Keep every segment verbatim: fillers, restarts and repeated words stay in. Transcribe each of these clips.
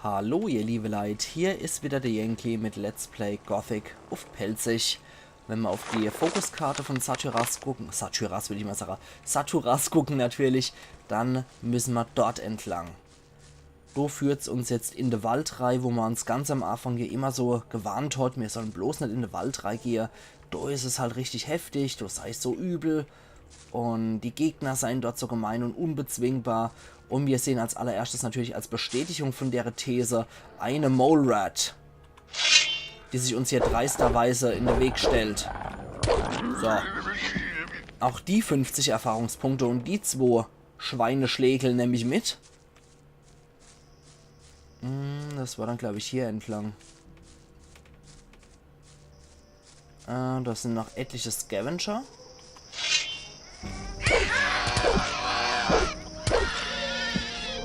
Hallo ihr liebe Leit, hier is wieder de Yankee mit Let's Play Gothic uff Pälzisch. Wenn ma uff die Fokuskarte von Satyras gucken, Satyras will ich mal sage, Saturas gucken natürlich, dann müssen ma dort entlang. Do führt's uns jetzt in de Wald rei, wo ma uns ganz am Anfang hier immer so gewarnt hat, mir sollen bloß net in de Wald rei gehe. Do is es halt richtig heftig, do sei es so übel. Und die Gegner seien dort so gemein und unbezwingbar. Und wir sehen als allererschtes natürlich als Bestätigung von dere These eine Mole Rat, die sich uns hier dreisterweise in de Weg stellt. So. Auch die fünfzig Erfahrungspunkte und die zwo Schweineschlägel nemm ich mit. Hm, das war dann, glaub ich, hier entlang. Äh, das sind noch etliche Scavenger.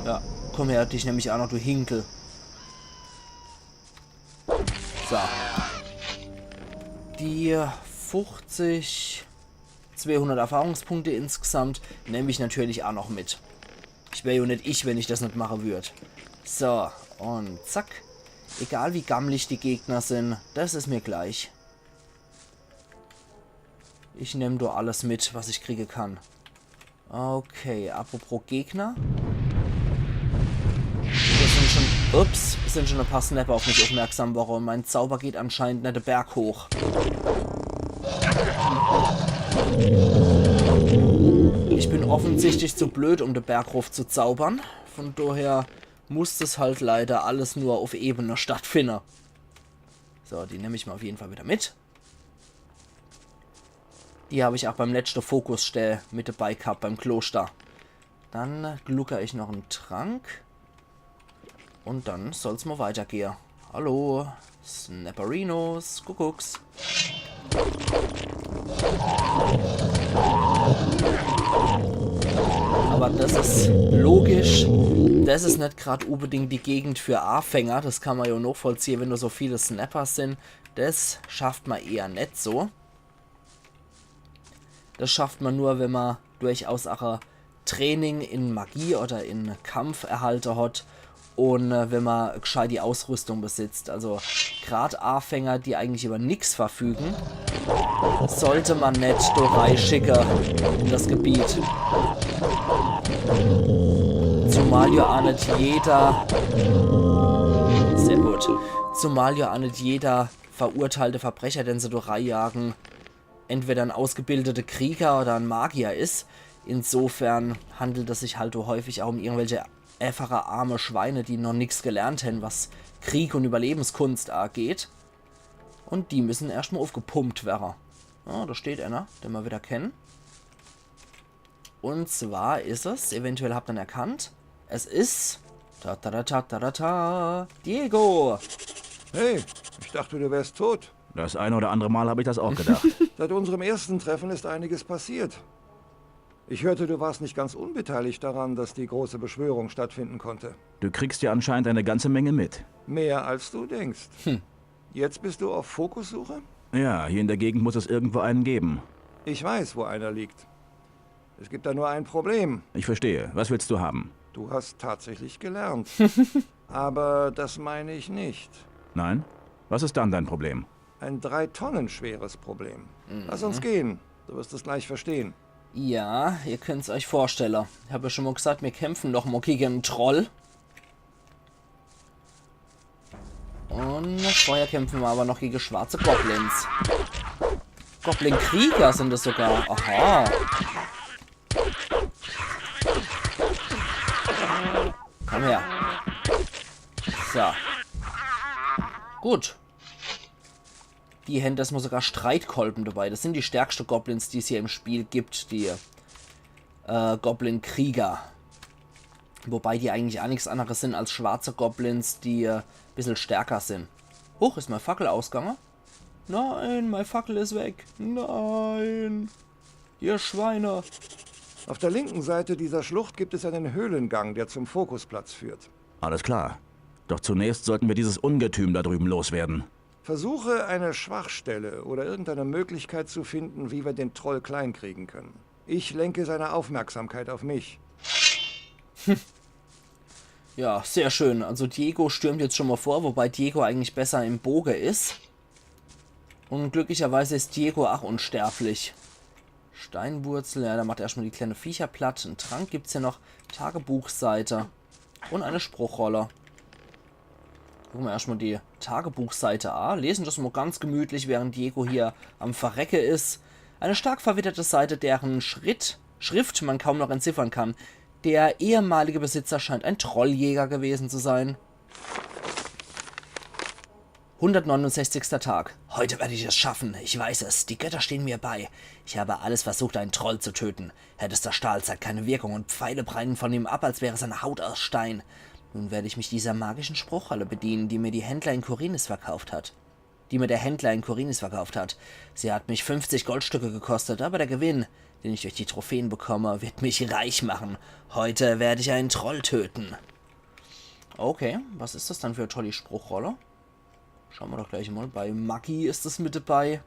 Ja, komm her, dich nemm ich auch noch, du Hinkel. So. Die fuchzig, zweihundert Erfahrungspunkte insgesamt nemm ich natürlich auch noch mit. Ich wär jo net ich, wenn ich das net mache würd. So, und zack. Egal wie gammelig die Gegner sind, das is mir gleich. Ich nemm do alles mit, was ich kriege kann. Okay, apropos Gegner. Hier sind schon, ups, sind schon e paar Snapper auf mich aufmerksam worre und mein Zauber geht anscheinend net de Berg hoch. Ich bin offensichtlich zu blöd, um de Berg hoch zu zaubern. Von daher muss das halt leider alles nur auf Ebene stattfinden. So, die nemm ich mal auf jeden Fall wieder mit. Die hab ich auch beim letzte Fokusstell mit dabei gehabt, beim Kloster. Dann glucker ich noch en Trank. Und dann soll's mal weitergehe. Hallo, Snapperinos, Kuckucks. Aber das is logisch. Das is net grad unbedingt die Gegend für Anfänger. Das kann man ja nachvollziehen, wenn do so viele Snappers sind. Das schafft man eher net so. Das schafft man nur, wenn man durchaus auch e Training in Magie oder in Kampf erhalte hat und, äh, wenn man gscheit die Ausrüstung besitzt. Also grad Anfänger, die eigentlich über nix verfügen, sollte man net do reischicke in das Gebiet. Zumal ja auch net jeder, sehr gut, zumal ja auch net jeder verurteilte Verbrecher, den se do reijagen, entweder en ausgebildete Krieger oder en Magier is. Insofern handelt es sich halt do häufig auch um irgendwelche einfache arme Schweine, die noch nix gelernt hen, was Krieg und Überlebenskunst angeht. Und die müssen erscht mal aufgepumpt werre. Ja, do steht einer, den ma wieder kennen. Und zwar is es, eventuell habt ihr ihn erkannt, es is, ta, ta, ta, Diego! Hey, ich dachte, du wärst tot. Das eine oder andere Mal habe ich das auch gedacht. Seit unserem ersten Treffen ist einiges passiert. Ich hörte, du warst nicht ganz unbeteiligt daran, dass die große Beschwörung stattfinden konnte. Du kriegst ja anscheinend eine ganze Menge mit. Mehr als du denkst. Jetzt bist du auf Fokussuche? Ja, hier in der Gegend muss es irgendwo einen geben. Ich weiß, wo einer liegt. Es gibt da nur ein Problem. Ich verstehe. Was willst du haben? Du hast tatsächlich gelernt. Aber das meine ich nicht. Nein? Was ist dann dein Problem? Ein drei Tonnen schweres Problem. Lass uns gehen. Du wirst es gleich verstehen. Ja, ihr könnt's euch vorstelle. Ich hab ja schon mal gesagt, wir kämpfen noch mal gegen en Troll. Und vorher kämpfen wir aber noch gegen schwarze Goblins. Goblin-Krieger sind es sogar. Aha. Komm her. So. Gut. Die hen diesmal sogar Streitkolben dabei. Das sind die stärkste Goblins, die es hier im Spiel gibt, die, äh, Goblin-Krieger. Wobei die eigentlich auch nix anderes sind als schwarze Goblins, die, äh, bissel stärker sind. Huch, is mei Fackel ausgange? Nein, mei Fackel is weg. Nein. Ihr Schweine. Auf der linken Seite dieser Schlucht gibt es einen Höhlengang, der zum Fokusplatz führt. Alles klar. Doch zunächst sollten wir dieses Ungetüm da drüben loswerden. Versuche, eine Schwachstelle oder irgendeine Möglichkeit zu finden, wie wir den Troll kleinkriegen können. Ich lenke seine Aufmerksamkeit auf mich. Ja, sehr schön. Also Diego stürmt jetzt schon mal vor, wobei Diego eigentlich besser im Boge is. Und glücklicherweise is Diego auch unsterblich. Steinwurzel, ja, da macht er erstmal die kleine Viecher platt. En Trank gibt's hier noch. Tagebuchseite. Und eine Spruchrolle. Gucke mer erstmal die Tagebuchseite a. Lesen das mal ganz gemütlich, während Diego hier am Verrecke is. Eine stark verwitterte Seite, deren Schritt, Schrift man kaum noch entziffern kann. Der ehemalige Besitzer scheint ein Trolljäger gewesen zu sein. Hundertneunundsechzigster Tag. Heute werde ich es schaffen. Ich weiß es. Die Götter stehen mir bei. Ich habe alles versucht, einen Troll zu töten. Härtester Stahl zeigt keine Wirkung und Pfeile prallen von ihm ab, als wäre seine Haut aus Stein. Nun werde ich mich dieser magischen Spruchrolle bedienen, die mir die Händler in Khorinis verkauft hat. Die mir der Händler in Khorinis verkauft hat. Sie hat mich fünfzig Goldstücke gekostet, aber der Gewinn, den ich durch die Trophäen bekomme, wird mich reich machen. Heute werde ich einen Troll töten. Okay, was is das dann für e tolli Spruchrolle? Schaue mer doch gleich mal. Bei Maggi is es mit dabei.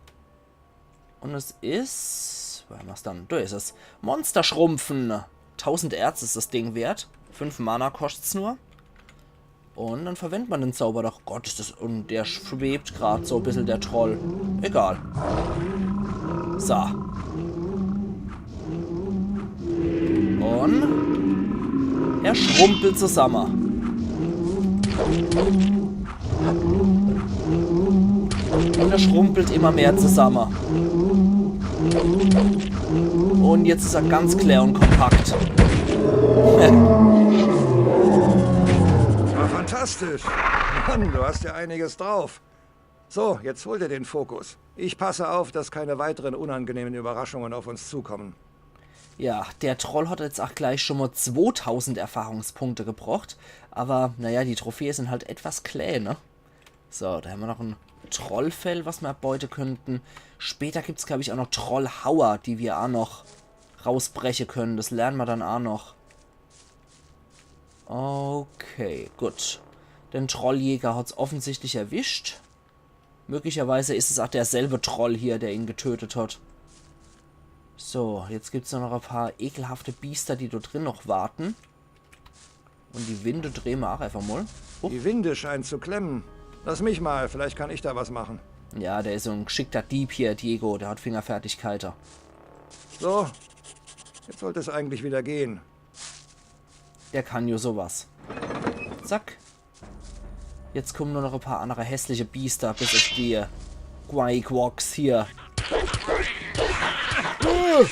Und es is, wo hämmer's dann? Da is es. Monster schrumpfen. Tausend Erz is das Ding wert. Fünf Mana koscht's nur. Und dann verwendet man den Zauber doch. Gott, is das, und der schwebt grad so e bissel, der Troll. Egal. So. Und er schrumpelt zusammen. Und er schrumpelt immer mehr zusammen. Und jetzt is er ganz klär und kompakt. War fantastisch. Mann, du hast ja einiges drauf. So, jetzt hol dir den Fokus. Ich passe auf, dass keine weiteren unangenehmen Überraschungen auf uns zukommen. Ja, der Troll hat jetzt auch gleich schon mal zwotausend Erfahrungspunkte gebracht. Aber, naja, die Trophäe sind halt etwas klää, ne? So, da hämmer noch e Trollfell, was mer erbeute könnten. Später gibt's, glaub ich, auch noch Trollhauer, die mer auch noch rausbreche können. Das lerne mer dann auch noch. Okay, gut. Den Trolljäger hat's offensichtlich erwischt. Möglicherweise is es auch derselbe Troll hier, der ihn getötet hat. So, jetzt gibt's da noch e paar ekelhafte Biester, die dort drin noch warten. Und die Winde drehe mer auch einfach mal. Oh. Die Winde scheinen zu klemmen. Lass mich mal, vielleicht kann ich da was machen. Ja, der is so e geschickter Dieb hier, Diego. Der hat Fingerfertigkeiten. So, jetzt sollte es eigentlich wieder gehen. Der kann jo sowas. Zack. Jetzt kommen nur noch e paar andere hässliche Biester, bis auf die Quaquox hier. Äh.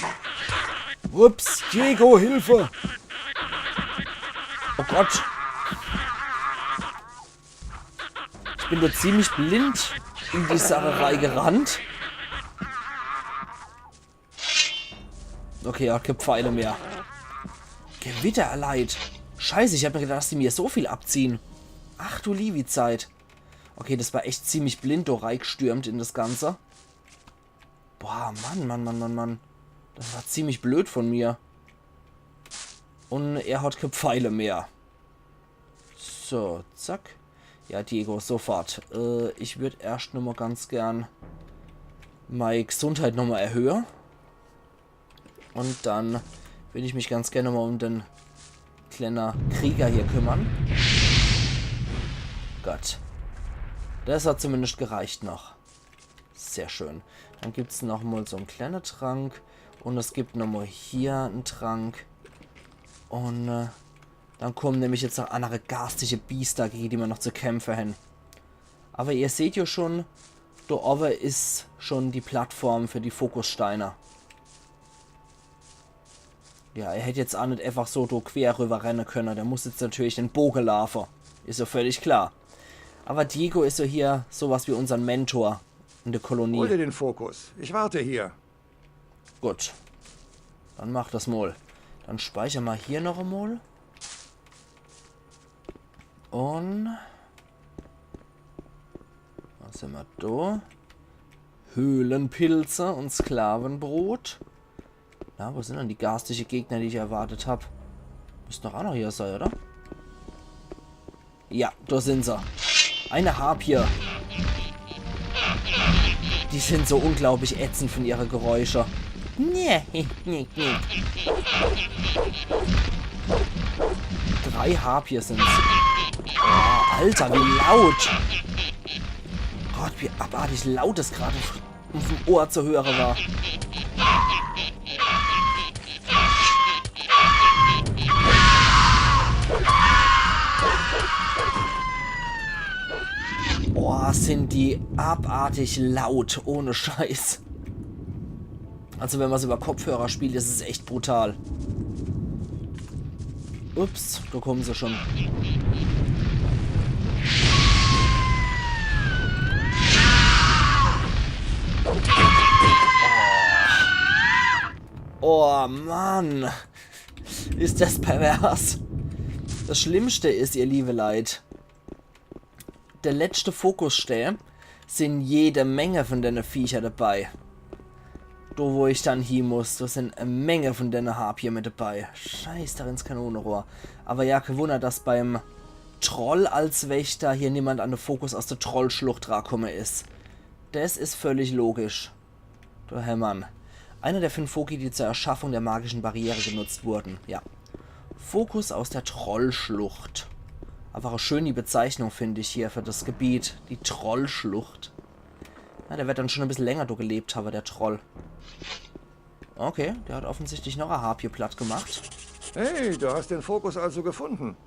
Ups, Diego, Hilfe! Oh Gott. Ich bin do ziemlich blind in die Sache reigerannt. Okay, er hat keine Pfeile mehr. Gewitter erleidet. Scheiße, ich hab mir gedacht, dass die mir so viel abziehen. Ach du liewi Zeit. Okay, das war echt ziemlich blind do reigestürmt in das Ganze. Boah, Mann, Mann, Mann, Mann, Mann. Das war ziemlich blöd von mir. Und er hat keine Pfeile mehr. So, zack. Ja, Diego, sofort. Äh, ich würd erscht nochmal ganz gern mei Gesundheit nochmal erhöhe. Und dann würd ich mich ganz gern nochmal um den kleinen Krieger hier kümmern. Gott. Das hat zumindest gereicht noch. Sehr schön. Dann gibt's nochmal so en kleinen Trank. Und es gibt nochmal hier en Trank. Und äh, dann kommen nämlich jetzt noch andere garstige Biester, gegen die wir noch zu kämpfen haben. Aber ihr seht ja schon, da oben ist schon die Plattform für die Fokussteine. Ja, er hätt jetzt auch nicht einfach so do quer rüber rennen können. Der muss jetzt natürlich den Bogen laufen. Ist ja völlig klar. Aber Diego ist ja hier sowas wie unseren Mentor in der Kolonie. Hol dir den Fokus. Ich warte hier. Gut. Dann mach das mal. Dann speicher mal hier noch einmal. Und was haben wir da? Höhlenpilze und Sklavenbrot. Na, wo sind denn die garstige Gegner, die ich erwartet hab? Müssten doch auch noch hier sein, oder? Ja, da sind sie. Eine Harpie. Die sind so unglaublich ätzend von ihre Geräusche. Nee, nee, nee. Da Drei Harpie sind's. Oh, Alter, wie laut! Gott, wie abartig laut es gerade uf em Ohr zu höre war. Boah, sind die abartig laut, ohne Scheiß. Also wenn man's über Kopfhörer spielt, is es echt brutal. Ups, da kommen se schon. Oh Mann. Is das pervers. Das Schlimmste is, ihr liebe Leit, de letschte Fokusstää sin jede Menge von denne Viecher dabei. Do, wo ich dann hie muss, do sin e Menge von denne Harpie mit dabei. Scheiß, do rinnt's Kanonenrohr. Aber ja, kee Wunner, dass beim Troll als Wächter hier niemand an de Fokus aus de Trollschlucht rankomme is. Das is völlig logisch. Do hämmer'n. Einer der fünf Foki, die zur Erschaffung der magischen Barriere genutzt wurden. Ja. Fokus aus der Trollschlucht. Einfach e schöni Bezeichnung, find ich, hier für das Gebiet. Die Trollschlucht. Ja, der wird dann schon e bissel länger do gelebt hawwe, der Troll. Okay, der hat offensichtlich noch e Harpie platt gemacht. Hey, du hast den Fokus also gefunden.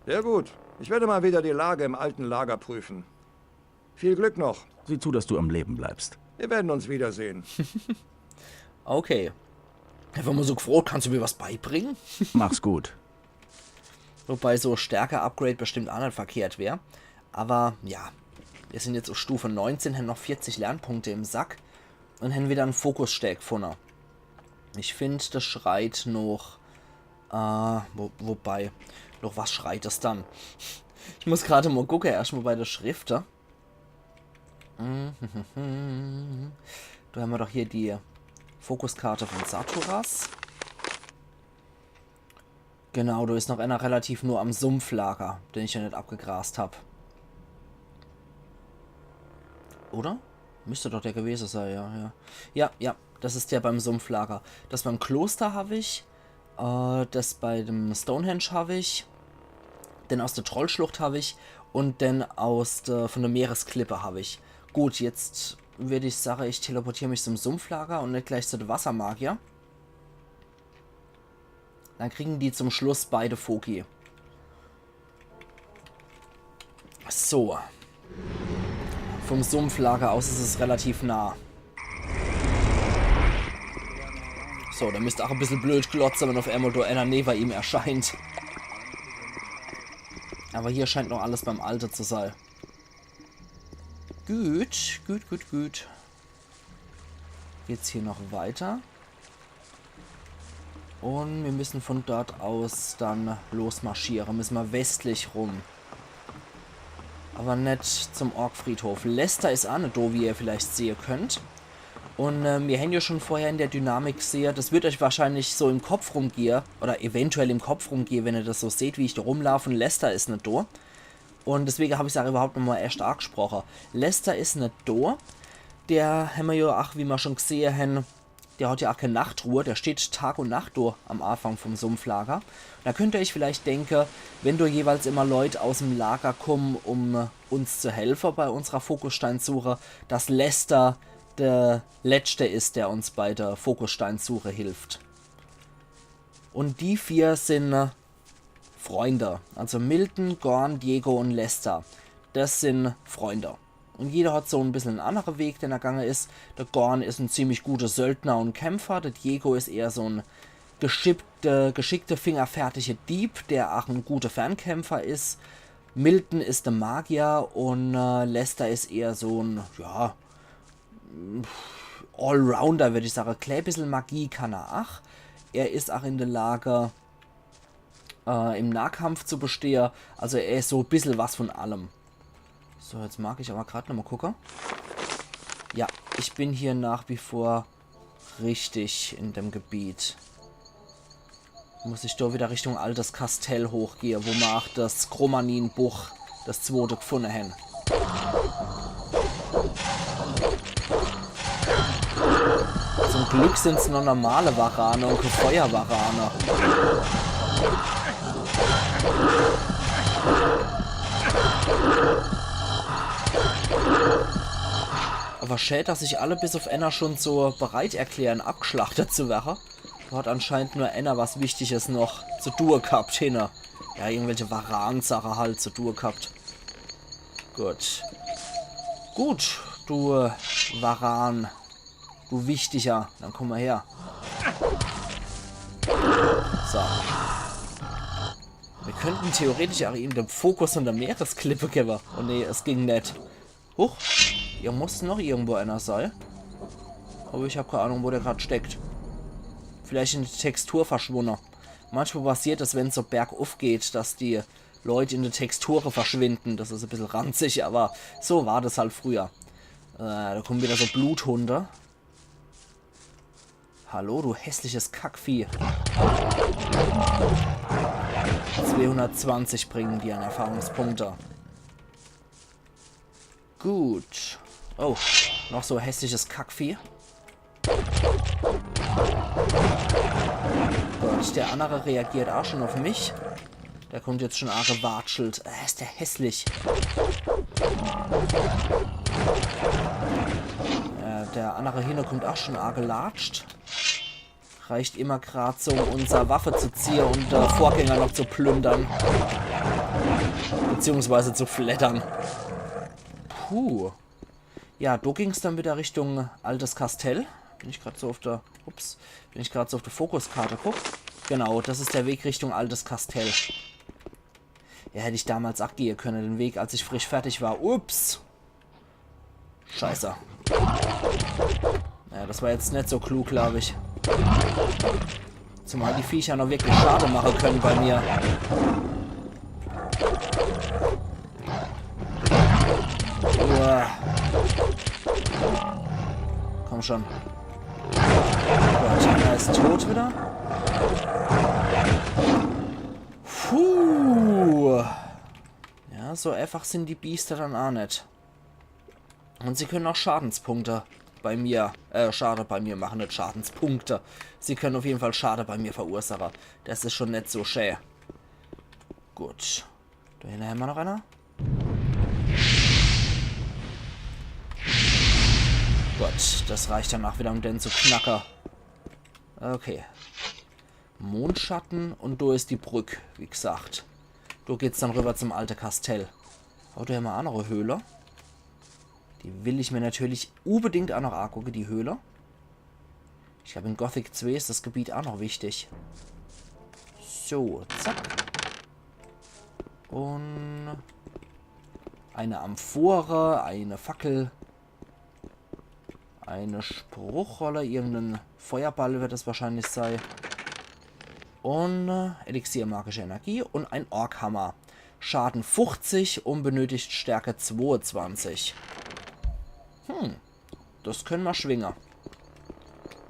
Sehr gut. Ich werde mal wieder die Lage im alten Lager prüfen. Viel Glück noch. Sieh zu, dass du am Leben bleibst. Wir werden uns wiedersehen. Okay. Einfach mal so gefrocht, kannst du mir was beibringen? Mach's gut. Wobei so Stärke-Upgrade bestimmt aa net verkehrt wär. Aber ja, wir sind jetzt auf Stufe neunzehn, haben noch vierzig Lernpunkte im Sack und haben wieder en Fokusstää gefunne. Ich find, das schreit noch, äh, wo, wobei, noch was schreit das dann? Ich muss gerade mal gucken, erstmal bei der Schrift. Mhm. Da haben wir doch hier die Fokuskarte von Saturas. Genau, da ist noch einer relativ nah am Sumpflager, den ich ja nicht abgegrast hab. Oder? Müsste doch der gewesen sein, ja, ja. Ja, ja, das ist der beim Sumpflager. Das beim Kloster hab ich. Äh, das bei dem Stonehenge hab ich. Den aus der Trollschlucht hab ich. Und den aus der, von der Meeresklippe hab ich. Gut, jetzt würd ich sagen, ich teleportiere mich zum Sumpflager und nicht gleich zu den Wassermagier. Dann kriegen die zum Schluss beide Foki. So. Vom Sumpflager aus ist es relativ nah. So, der müsst auch ein bisschen blöd glotzen, wenn auf einmal da einer neben ihm erscheint. Aber hier scheint noch alles beim Alten zu sein. Gut, gut, gut, gut. Geht's hier noch weiter? Und wir müssen von dort aus dann losmarschieren. Müssen wir westlich rum. Aber nicht zum Orkfriedhof. Lester ist auch nicht da, wie ihr vielleicht sehen könnt. Und ähm, wir haben ja schon vorher in der Dynamik gesehen, das wird euch wahrscheinlich so im Kopf rumgehen, oder eventuell im Kopf rumgehen, wenn ihr das so seht, wie ich da rumlaufe. Lester ist nicht da. Und deswegen hab ich's auch überhaupt nochmal erst angesprochen. Lester ist nicht da. Der haben wir ja, ach, wie wir schon gesehen haben, der hat ja auch keine Nachtruhe, der steht Tag und Nacht da am Anfang vom Sumpflager. Da könnt ihr euch vielleicht denken, wenn da jeweils immer Leute aus dem Lager kommen, um uns zu helfen bei unserer Fokussteinsuche, dass Lester der Letzte ist, der uns bei der Fokussteinsuche hilft. Und die vier sind äh, Freunde. Also Milton, Gorn, Diego und Lester. Das sind Freunde. Und jeder hat so ein bisschen einen anderen Weg, den er gegangen ist. Der Gorn ist ein ziemlich guter Söldner und Kämpfer. Der Diego ist eher so ein geschickter, geschickter, fingerfertiger Dieb, der auch ein guter Fernkämpfer ist. Milton ist der Magier und äh, Lester ist eher so ein, ja, Allrounder, würd ich sagen. Klein bisschen Magie kann er auch. Er ist auch in der Lage, äh, im Nahkampf zu bestehen. Also er ist so ein bisschen was von allem. So, jetzt mag ich aber gerade nochmal gucken. Ja, ich bin hier nach wie vor richtig in dem Gebiet. Muss ich da wieder Richtung altes Kastell hochgehen, wo wir auch das Chromanin-Buch, das zweite, gefunden haben. Zum Glück sind's nur normale Varane und keine Feuervarane. Awwer schä, dass sich alle bis uff enner schun so bereit erkläre, abgschlachtet zu werre. Do hat anscheinend nur enner was Wichtiges noch zu due ghabt, hinne. Ja, irgendwelche Varan-Sache halt zu due ghabt. Gut. Gut, du, äh, Varan. Du Wichtiger. Dann kumm mol her. So. Mir könnten theoretisch ach ihm de Fokus vun de Meeresklippe gewwe. Oh nee, es ging net. Huch, hier muss noch irgendwo enner sei. Awwer ich hab kee Ahnung, wo der grad steckt. Vielleicht in de Textur verschwunne. Manchmol passiert es, wenn's so berguff geht, dass die Leut in de Texture verschwinden. Des is e bissel ranzig, awwer so war des halt früher. Äh, do kummen widder so Bluthunde. Hallo, du hässliches Kackvieh. Zweehundertzwanzig bringen die an Erfahrungspunkte. Gut. Oh, noch so hässliches Kackvieh. Gut, der annere reagiert ach schun uff mich. Der kummt jetzt schun aagewatschelt. Äh, is der hässlich. Äh, der annere hinne kummt ach schun aagelatscht. Reicht immer grad so, um unser Waffe zu ziehe un de Vorgänger noch zu plündere. Beziehungsweise zu fleddere. Puh. Ja, do ging's dann widder Richtung altes Kastell. Bin ich grad so uff de, ups, wenn ich grad so uff de Fokuskart guck. Genau, des is de Weg Richtung altes Kastell. Ja, hätt ich damals ach gehe könne, de Weg, als ich frisch fertig war. Ups. Scheiße. Ja, des war jetzt net so klug, glaab ich. Zumal die Viecher noch wirklich Schade mache könne bei mir. Uah. Komm schun. Gut, einer is tot widder. Puh. Ja, so eifach sin die Biester dann ach net. Un sie könne ach Schadenspunkte bei mir, äh, Schade bei mir mache, net Schadenspunkte. Sie könne uff jeden Fall Schade bei mir verursache. Des is schun net so schä. Gut. Do hinne hämmer noch einer. Gut, des reicht dann ach widder, um den zu knacke. Okay. Mondschatten un do is die Brück, wie gsacht. Do geht's dann riwwer zum alte Kastell. Awwer do hämmer ach noch e Höhle. Die will ich mir natürlich unbedingt ach noch aagucke, die Höhle. Ich glaab, in Gothic zwee is des Gebiet ach noch wichtig. So, zack. Un eine Amphore, eine Fackel. Eine Spruchrolle, irgendein Feuerball wird es wahrscheinlich sei. Un, äh, Elixier magische Energie un ein Orkhammer. Schaden fuchzig un benötigt Stärke zwoezwanzig. Hm, des könne mer schwinge.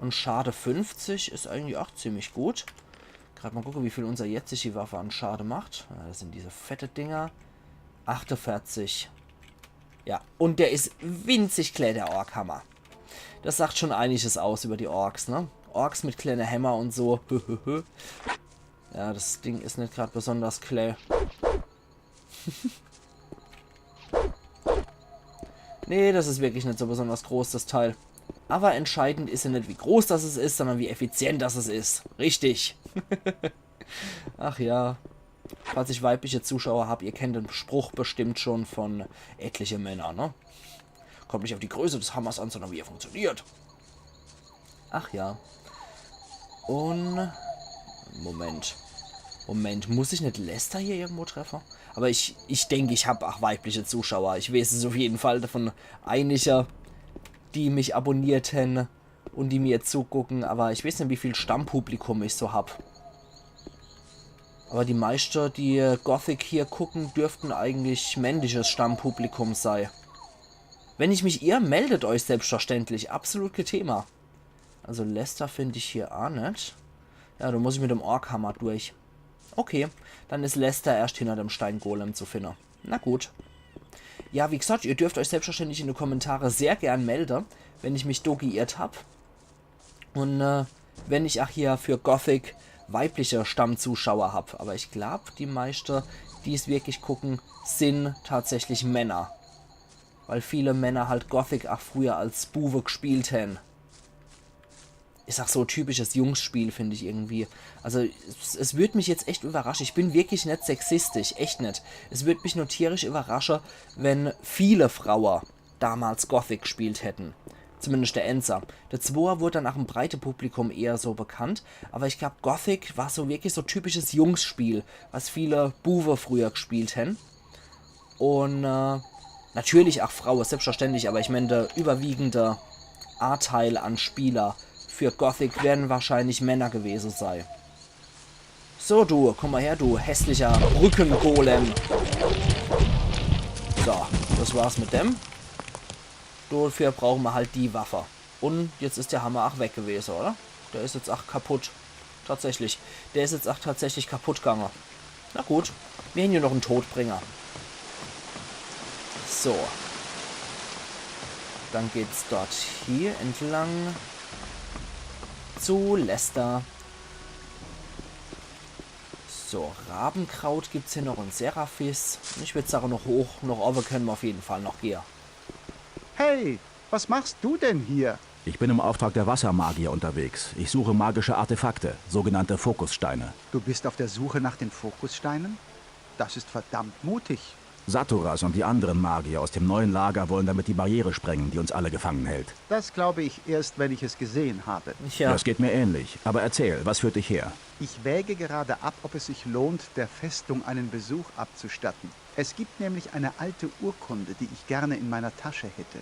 Un Schade fünfzig is eigentlich ach ziemlich gut. Grad mol gucke, wie viel unser jetzige Waffe an Schade macht. Ja, des sin diese fette Dinger. Achtevierzig. Ja, un der is winzig klää, der Orkhammer. Des sagt schun einiges aus über die Orks, ne? Orks mit kleene Hämmer un so. Ja, des Ding is net grad besonders klää. Nee, des is wirklich net so besonders groß, des Teil. Awwer entscheidend is jo net, wie groß des is, sondern wie effizient des is. Richtig. Ach ja. Falls ich weibliche Zuschauer hab, ihr kennt den Spruch bestimmt schon von etliche Männer, ne? Kommt nicht auf die Größe des Hammers an, sondern wie er funktioniert. Ach ja. Un Moment. Moment, muss ich net Lester hier irgendwo treffe? Aber ich, ich denk, ich hab ach weibliche Zuschauer. Ich weeß es auf jeden Fall von einige, die mich abonniert hen un die mir zugucken, aber ich weeß net, wie viel Stammpublikum ich so hab. Aber die meischte, die Gothic hier gucken, dürften eigentlich männliches Stammpublikum sei. Wenn ich mich irr, meldet euch selbstverständlich. Absolut kee Thema. Also Lester find ich hier ach net. Ja, do muss ich mit dem Orkhammer durch. Okay, dann is Lester erscht hinter dem Steingolem zu finne. Na gut. Ja, wie gesagt, ihr dürft euch selbstverständlich in de Kommentare sehr gern melde, wenn ich mich do geirrt hab. Un, äh, wenn ich ach hier für Gothic weibliche Stammzuschauer hab. Aber ich glaub, die meiste, die's wirklich gucken, sin tatsächlich Männer. Weil viele Männer halt Gothic ach früher als Buwe gespielt hän. Is ach so e typisches Jungsspiel, find ich irgendwie. Also, es, es würd mich jetzt echt überraschen. Ich bin wirklich net sexistisch, echt net. Es würd mich nur tierisch überraschen, wenn viele Frauen damals Gothic gespielt hätten. Zumindest der Enser. Der Zwoer wurde dann ach im breite Publikum eher so bekannt, aber ich glaub, Gothic war so wirklich so typisches Jungsspiel, was viele Buwe früher gespielt hän. Und äh, natürlich ach Fraue, selbstverständlich, aber ich mein, der überwiegende Anteil an Spieler für Gothic werden wahrscheinlich Männer gewesen sei. So, du, komm mal her, du hässlicher Brückengolem. So, das war's mit dem. Dafür brauchen wir halt die Waffe. Und jetzt ist der Hammer ach weg gewesen, oder? Der ist jetzt ach kaputt. Tatsächlich. Der ist jetzt ach tatsächlich kaputt gegangen. Na gut, wir hän hier noch en Todbringer. So. Dann geht's dort hier entlang zu Lester. So, Rabenkraut gibt's hier noch und Seraphis. Ich würd sagen, noch hoch, noch oben können wir auf jeden Fall noch gehen. Hey, was machst du denn hier? Ich bin im Auftrag der Wassermagier unterwegs. Ich suche magische Artefakte, sogenannte Fokussteine. Du bist auf der Suche nach den Fokussteinen? Das ist verdammt mutig. Saturas und die anderen Magier aus dem neuen Lager wollen damit die Barriere sprengen, die uns alle gefangen hält. Das glaube ich erst, wenn ich es gesehen habe. Ja, Das geht mir ähnlich. Aber erzähl, was führt dich her? Ich wäge gerade ab, ob es sich lohnt, der Festung einen Besuch abzustatten. Es gibt nämlich eine alte Urkunde, die ich gerne in meiner Tasche hätte.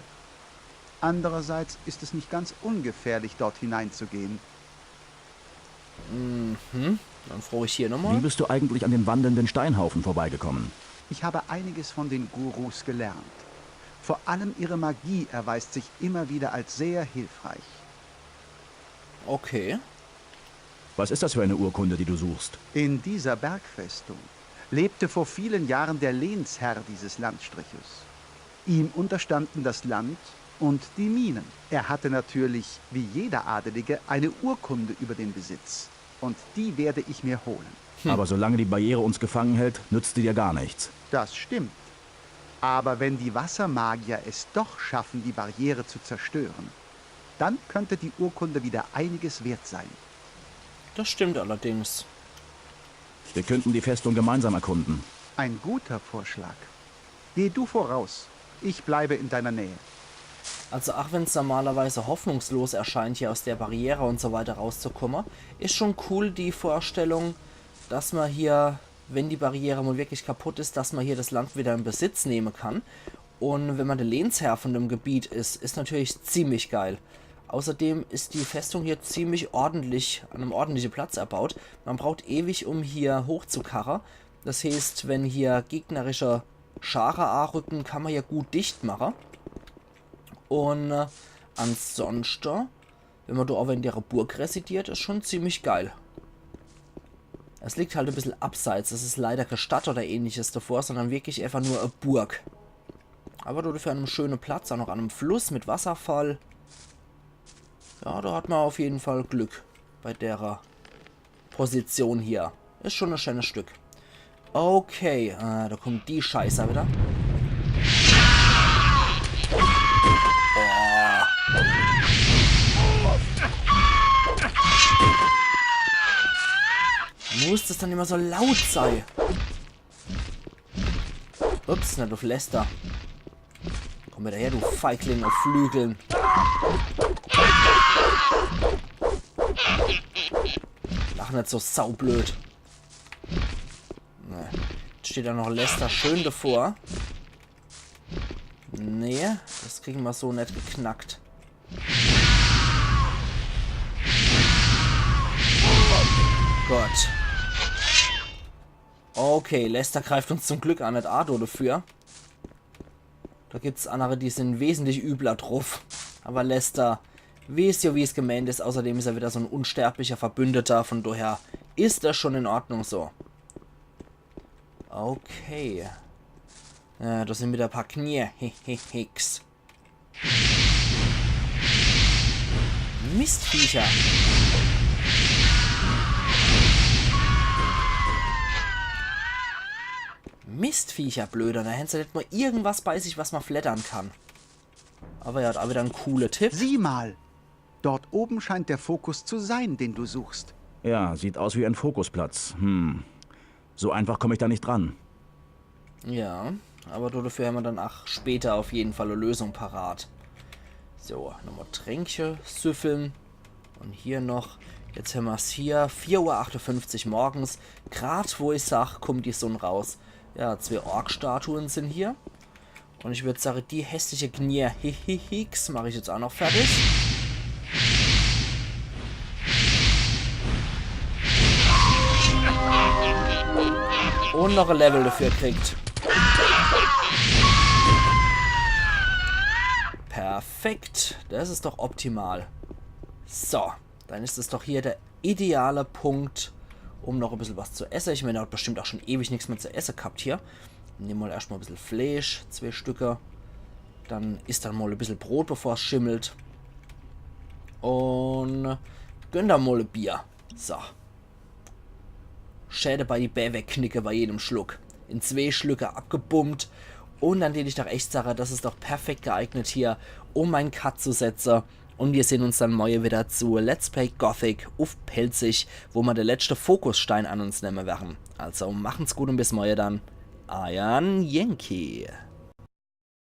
Andererseits ist es nicht ganz ungefährlich, dort hineinzugehen. Dann frage ich hier Wie nochmal. Bist du eigentlich an dem wandelnden Steinhaufen vorbeigekommen? Ich habe einiges von den Gurus gelernt. Vor allem ihre Magie erweist sich immer wieder als sehr hilfreich. Okay. Was ist das für eine Urkunde, die du suchst? In dieser Bergfestung lebte vor vielen Jahren der Lehnsherr dieses Landstriches. Ihm unterstanden das Land und die Minen. Er hatte natürlich, wie jeder Adelige, eine Urkunde über den Besitz. Und die werde ich mir holen. Aber solange die Barriere uns gefangen hält, nützt sie dir gar nichts. Das stimmt. Aber wenn die Wassermagier es doch schaffen, die Barriere zu zerstören, dann könnte die Urkunde wieder einiges wert sein. Das stimmt allerdings. Wir könnten die Festung gemeinsam erkunden. Ein guter Vorschlag. Geh du voraus. Ich bleibe in deiner Nähe. Also auch wenn's normalerweise hoffnungslos erscheint, hier aus der Barriere und so weiter rauszukommen, ist schon cool die Vorstellung, dass man hier, wenn die Barriere mal wirklich kaputt ist, dass man hier das Land wieder in Besitz nehmen kann. Und wenn man der Lehnsherr von dem Gebiet ist, ist natürlich ziemlich geil. Außerdem ist die Festung hier ziemlich ordentlich, an einem ordentlichen Platz erbaut. Man braucht ewig, um hier hochzukarren. Das heißt, wenn hier gegnerische Schare anrücken, kann man hier gut dicht machen. Und äh, ansonsten, wenn man da auch in der Burg residiert, ist schon ziemlich geil. Es liegt halt ein bisschen abseits. Es ist leider keine Stadt oder ähnliches davor, sondern wirklich einfach nur eine Burg. Aber dafür an einem schönen Platz, auch noch an einem Fluss mit Wasserfall. Ja, da hat man auf jeden Fall Glück bei der Position hier. Ist schon ein schönes Stück. Okay, äh, da kommt die Scheiße wieder. Oh. Muss das dann immer so laut sein? Ups, net auf Lester. Komm wieder her, du Feigling auf Flügeln. Lach net so saublöd. Ne. Jetzt steht da noch Lester schön davor. Nee, das kriegen wir so net geknackt. Gott. Okay, Lester greift uns zum Glück auch net an dafür. Da gibt's andere, die sind wesentlich übler drauf. Aber Lester weiß ja, wie's gemeint is. Außerdem is er wieder so ein unsterblicher Verbündeter. Von daher is das schon in Ordnung so. Okay. Äh, das sind wieder ein paar Knie. Hehehex. Mistviecher. Mistviecher, blöder. Do hän se net mol irgendwas bei sich, was ma fleddern kann. Awwer ja, do widder en cooler Tipp. Sieh mal. Dort oben scheint der Fokus zu sein, den du suchst. Ja, sieht aus wie ein Fokusplatz. Hm. So einfach komme ich da nicht dran. Ja, awwer do dafür hämmer dann ach später uff jeden Fall e Lösung parat. So, nochmol Tränkche süffeln. Un hier noch, jetzt hämmer's hier, vier Uhr achtundfünfzig morgens. Grad wo ich sag, kummt die Sunn raus. Ja, zwee Ork-Statuen sin hier. Un ich würd sage, die hässliche Knie Hihihiks mach ich jetzt ach noch fertig. Un noch e Level dafür kriegt. Perfekt. Des is doch optimal. So, dann is es doch hier de ideale Punkt, um noch e bissel was zu esse. Ich mään, der hat bestimmt ach schun ewig nix mehr zu esse gehabt hier. Nemm mol erscht mol e bissel Fleesch, zwee Stücke. Dann isst dann mol e bissel Brot, bevor's schimmelt. Un gönn der mol e Bier. So. Schäde bei die Bää wegknicke bei jedem Schluck. In zwee Schlücke abgebummt. Un dann deet ich doch echt sage, des is doch perfekt geeignet hier, um mein Cut zu setze. Un mir sehn uns dann morje widder zu Let's Play Gothic uff Pälzisch, wo ma de letschte Fokusstein an uns nemme werre. Also machen's gut un bis morje dann. Eier Yankee.